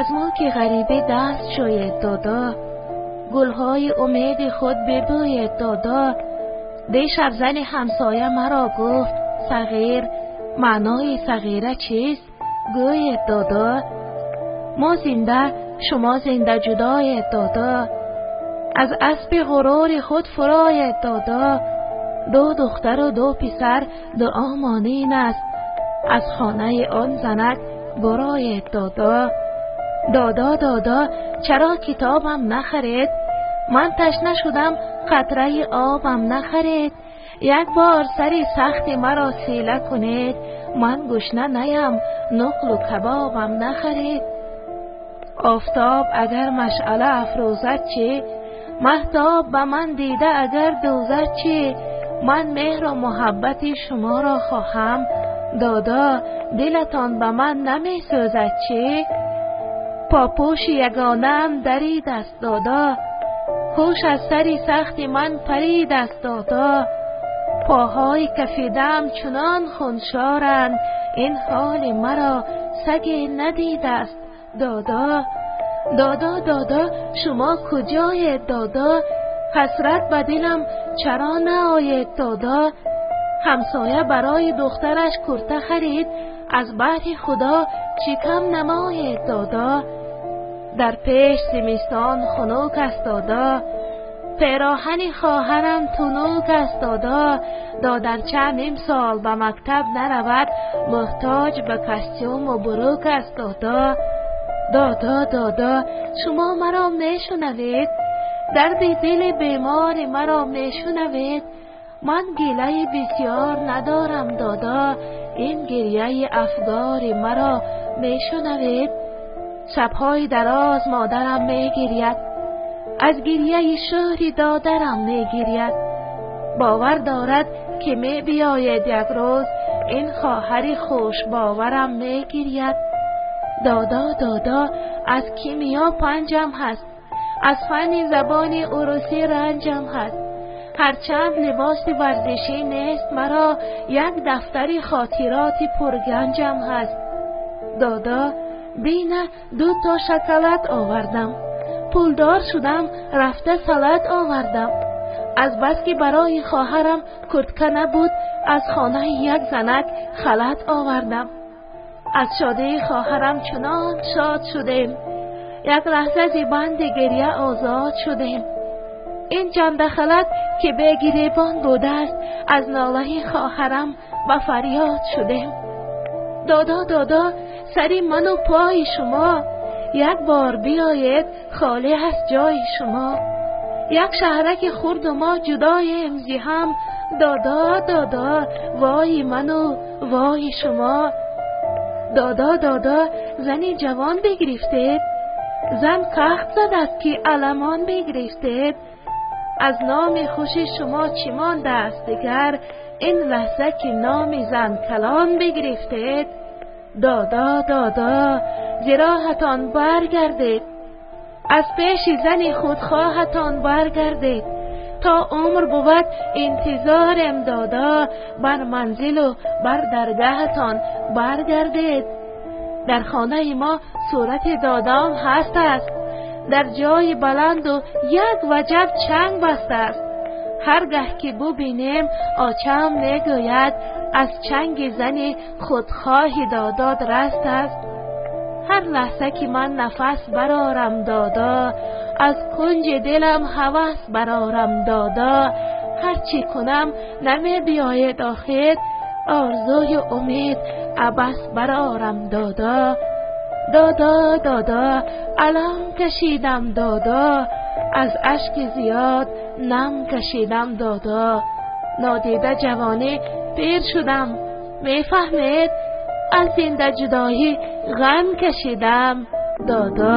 Аз мулки ғарибӣ даст шоед дода, гулҳои умеди худ бибӯед дода. Дишаб зани ҳамсоя маро гуфт сағир, маънои сағира чист? Гӯед дода. Мо зинда, шумо зинда ҷудоед дода. Аз аспи ғурури худ фуроед дода. Ду духтару ду писар дуомонин аст, аз хонаи он занак буроед дода. Дода, дода, чаро китобам нахаред? Ман ташна шудам, қатраи обам нахаред. Як бор сари сахти маро сила кунед, ман гушна наям, нуқлу кабобам нахаред. Офтоб агар машъала афрӯзад чӣ? Маҳтоб ба ман дида агар дӯзад чӣ? Ман меҳру муҳаббати шуморо хоҳам, дода, дилатон ба ман намесӯзад чӣ? Попӯши ягонаам дарид аст дода, ҳуш аз сари сахти ман парид аст дода. Поҳои кафидаам чунон хуншоранд, ин ҳоли маро саге надидааст дода. Дода, дода, шумо куҷоед дода? Ҳасрат ба дилам чаро наоед дода? Ҳамсоя барои духтараш курта харид, аз баҳри Худо чӣ кам намоед дода? Дар пеш зимистон хунук аст дода, пероҳани хоҳарам тунук аст дода. Додарча ним сол ба мактаб наравад, муҳтоҷ ба костюму бурук аст дода. Дода, дода, шумо маро мешунавед? Дарди дили бемори маро мешунавед? Ман гилаи бисёр надорам дода, ин гирьяи афгори маро мешунавед? Шабҳои дароз модарам мегирьяд, аз гирьяи шӯҳри додарам мегирьяд. Бовар дорад, ки мебиёед як рӯз, ин хоҳари хушбоварам мегирьяд. Дода, дода, аз кимиё панҷам ҳаст, аз фанни забони урусӣ ранҷам ҳаст. Ҳарчанд либоси варзишӣ нест маро, як дафтари хотироти пурганҷам ҳаст. Дода, бина ду то шоколад овардам, пулдор шудам, рафта салат овардам. Аз баски барои хоҳарам куртка набуд, аз хонаи як занак халат овардам. Аз шодии хоҳарам чунон шод шудем, як лаҳза зи банди гирья озод шудем. Ин ҷандахалат ки бегиребон будааст, аз нолаи хоҳарам ба фарёд шудем. Дода, дода, сари ману пои шумо, як бор биёед, холӣ аст ҷои шумо. Як шаҳраки хурду мо ҷудоем зи ҳам, дода, дода, вои ману вои шумо. Дода, дода, зани ҷавон бигирифтед, зан кахт задааст, ки аламон бигирифтед. Аз номи хуши шумо чӣ мондааст дигар, ин лаҳза ки номи зан калон бигирифтед? Дода, дода, зи роҳатон баргардед, аз пеши зани худхоҳатон баргардед. То умр бувад интизорем дода, бар манзилу бар даргаҳатон баргардед. Дар хонаи мо сурати додам ҳаст аст, дар ҷои баланду як ваҷаб чанг бастааст. Ҳар гаҳ ки бубинем, очам мегӯяд, аз чанги зани худхоҳи додод раст аст. Ҳар лаҳза ки ман нафас барорам дода, аз кунҷи дилам ҳавас барорам дода. Ҳар чӣ кунам намебиёед охир, орзую умед абас барорам дода. Дода, дода, алам кашидам дода, аз ашки зиёд нам кашидам дода. Нодида ҷавонӣ пир шудам, мефаҳмед, аз зинда ҷудоӣ ғам кашидам дода.